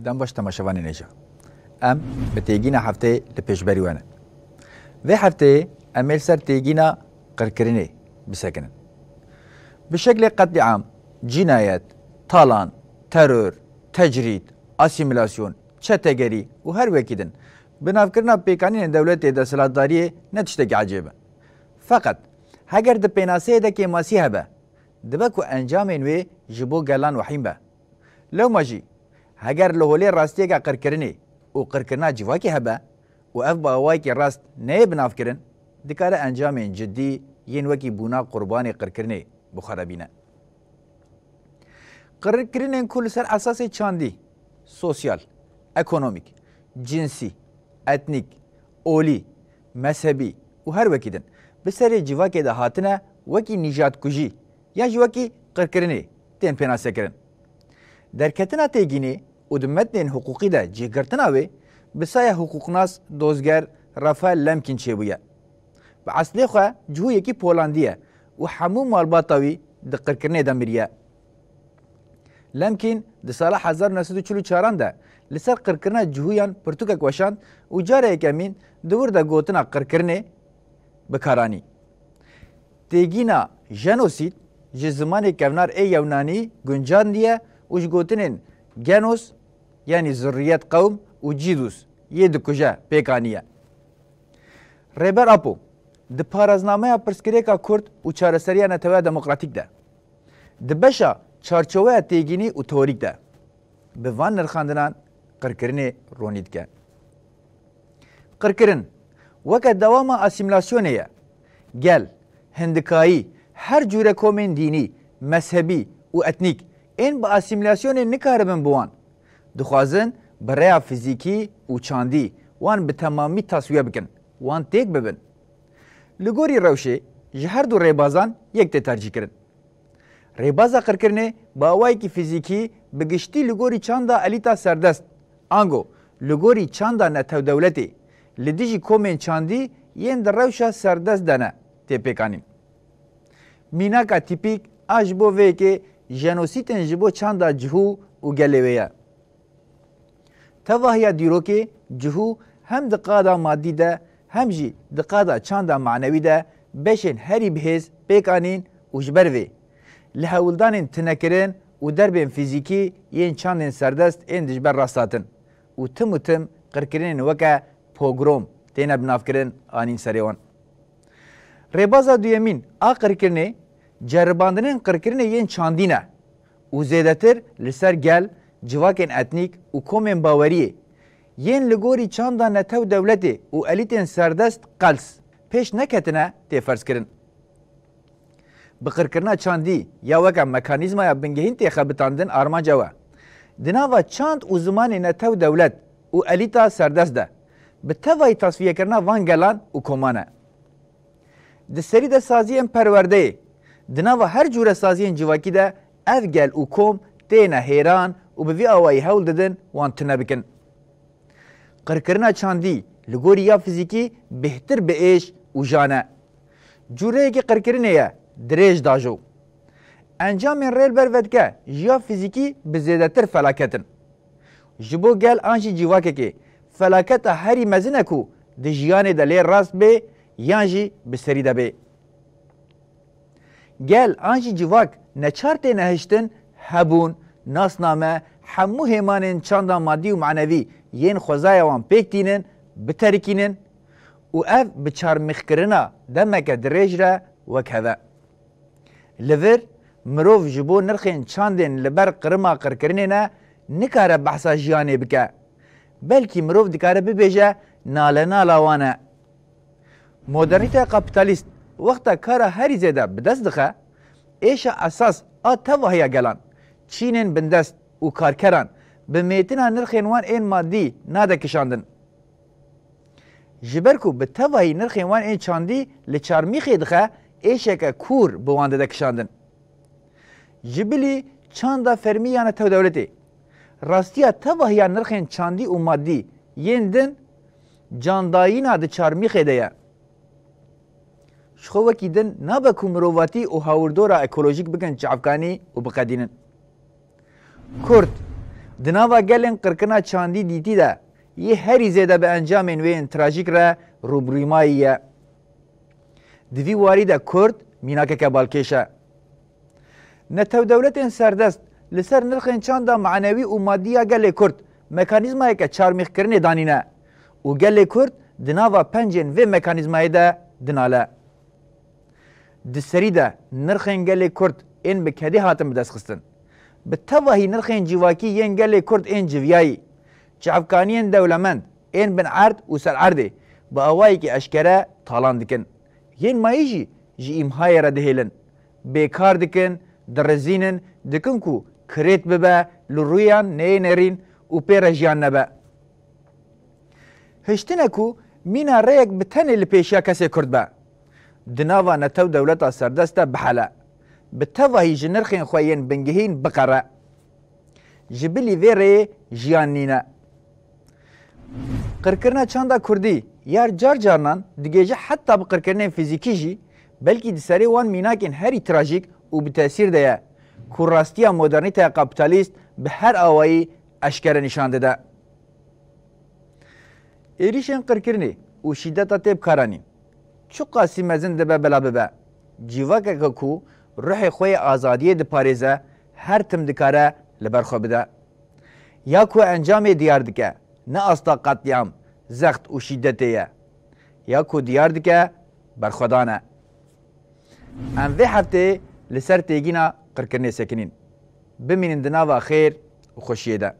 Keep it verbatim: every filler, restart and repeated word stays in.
Dem baş temaşevanên hêja. Em bi têgîna hefteyê li pêşberî we ne. Vê hefteyê em ê li ser têgîna qirkirinê bisekinin. Bi şeklê qetlîam, cînayet, talan, teror, tecrîd, asîmîlasyon, çetegerî û her wekî din binavkirina pêkanînên dewletê desthilatdariyê ne tiştekî ecêb e. Feqet heger di pênaseyê de kêmasî hebe, dibe ku encamên wê ji bo gelan wehîm be. Lewma jî, heger li holê rastiyeke qirkirinê û qirkirina civakê hebe û ev bi awayekî rast neyê binavkirin, dikare encamên cidî yên wekî bûna qurbanê qirkirinê bi xwe re bîne. Qirkirinên ku li ser esasê çandî, sosyal, ekonomîk, cinsî, etnîk, olî, mezhebî û her wekî din bi serê civakê de hatine wekî nîjatkujî yan jî wekî qirkirinê tên pênasekirin. Derketina têgînê û di metnên hiqûqî de cihgirtina wê bi saya hiqûqnas dozger Rafael Lemkin çêbûye. Bi eslê xwe cihûyekî Polandî ye û hemû malbata wî di qirkirinê de miriye. Lemkin di sala hezar û neh sed û çil û çaran de li ser qirkirina cihûyan pirtûkek weşand û cara yekemîn di wir de gotina qirkirinê bi kar anî. Têgîna jenosîd ji zimanê kevnar ê yewnanî guncandiye û ji gotinên genos, yanî zurriyet, qewm, û cîdus, yê dikuje, pêk aniye. Rêber Apo di paraznameya pirsgirêka Kurd û çareseriya neteweya demokratîk de, di beşa çarçoweya têgînî û teorîk de bi van nirxandinan qirkirinê ronî dike. Qirkirin weke dewama asîmîlasyonê ye. Gel, hindikayî, her cûre komên dînî, mezhebî û etnîk ên bi asîmîlasyonê nikaribin bi wan. Dixwazin bi rêya fizîkî û çandî wan bi temamî tasfiye bikin, wan têk bibin. Li gorî rewşê ji her du rêbazan yek tê tercîhkirin. Rêbaza qirkirinê bi awayekî fizîkî bi giştî li gorî çanda elîta serdest, ango li gorî çanda netewdewletê li dijî komên çandî yên di rewşa serdest de ne, tê pêkanîn. Mînaka tîpîk a ji bo vê yekê jenosîdên ji bo çanda cihû û gelê wê ye. Tevahiya dîrokê cihû hem di qada madî de hem jî di qada çanda manewî de beşên herî bihêz pêk anîn û ji ber vê li hewldanên tinekirin û derbên fizîkî yên çandên serdest ên dijber rast hatin û tim û tim qirkirinên weke pogrom têne binavkirin anîn serê wan. Rêbaza duyemîn a qirkirinê ceribandinên qirkirinê yên çandî ne û zêdetir li ser gel, civakên etnîk û komên baweriyê yên li gorî çanda netew dewletê û elîtên serdest qels pêş neketine tê ferzkirin. Bi qirkirina çandî ya weke mekanîzmaya bingehîn tê xebitandin armanc ew e. Di nava çand û zimanê netew dewlet û elîta serdest de bi tevayî tasfiyekirina van gelan û koman e. Di serî de saziyên perwerdeyê, di nava her cûre saziyên civakî de ev gel û kom têne hêran û bi vî awayî hewl didin wan tune bikin. Qirkirina çandî li gorî ya fizîkî bêhtir bi êş û jan e. Cûreyekî qirkirinê ye, dirêj dajo. Encamên rê li ber vedike ji ya fizîkî bi zêdetir felaket in. Ji bo gel an jî civakekê felaketa herî mezin e ku di jiyanê de lê rast bê yan jî bi serî de bê. Gel an jî civak neçar têne hiştin hebûn, nasname, hemû hêmanên çanda madî û manevî yên xwezaya wan pêk tînin, biterikînin û ev bi çarmîxkirina demeke dirêj re wek hev e. Li vir mirov ji bo nirxên çandên li ber qirima qirkirinê ne nikare behsa jiyanê bike. Belkî mirov dikare bibêje nale nala wan e. Modernîteya kapîtalîst wexta kara herî zêde bi dest dixe, êşa esas a tevahiya gelan, çînên bindest û karkeran bi mêtina nirxên wan ên madî nade kişandin. Ji ber ku bi tevahî nirxên wan ên çandî li çarmîxê dixe, êşeke kûr bi wan dide kişandin. Ji bilî çanda fermî ya netew dewletê, rastiya tevahiya nirxên çandî û madî yên din candayîna di çarmîxê de ye. Ji xwe wekî din nabe ku mirovatî û hawirdora ekolojîk bikin çavkanî û biqedînin. Kurd, Di nava gelên qirkirina çandî dîtî de yê herî zêde bi encamên wê yên trajîk re rûbirûymayî ye. Di vî warî de Kurd mînakeke balkêş e. Netewdewletên serdest li ser nirxên çanda manewî û madî ya gelê Kurd mekanîzmayeke çarmîxkirinê danîne û gelê Kurd di nava pencên vê mekanîzmayê de dinale. Di serî de nirxên gelê Kurd ên bi kedê hatin bidestxistin. Bi tevahî nirxên civakî yên gelê Kurd ên civiyayî, çavkaniyên dewlemend ên bin erd û ser erdê bi awayekî eşkere talan dikin. Yên mayî jî ji îmhayê re dihêlin. Bêkar dikin, dirizînin, dikin ku kirêt bibe, li rûyan neyê nêrîn û pê re jiyan nebe. Hiştine ku mîna rêyek bi tenê li pêşiya kesê Kurd be. Di nava netew dewleta serdest de bihele. Bi tevahî ji nirxên xwe yên bingehîn biqere. Ji bilî vê rêyê jiyan nîne. Qirkirina çanda Kurdî ya car carnan digêje heta bi qirkirinên fîzîkî jî, belkî di serê wan mînakên herî trajîk û bi tesîr de ye, ku rastiya modernîteya kapîtalîst bi her awayî eşkere nîşan dide. Êrîşên qirkirinê û şîdeta têbkaranî çiqasî mezin dibe bila bibe, cîvakeke ku ruhê xwe yê azadiyê diparêze, her tim dikare li ber xwe bide. Ya ku encamê diyar dike, ne asta qetlîam, zext û şîdetê ye. Ya ku diyar dike, berxwedan e. Em vê hefteyê li ser têgîna qirkirinê sekinîn. Bimînin di nava xêr û xweşiyê de.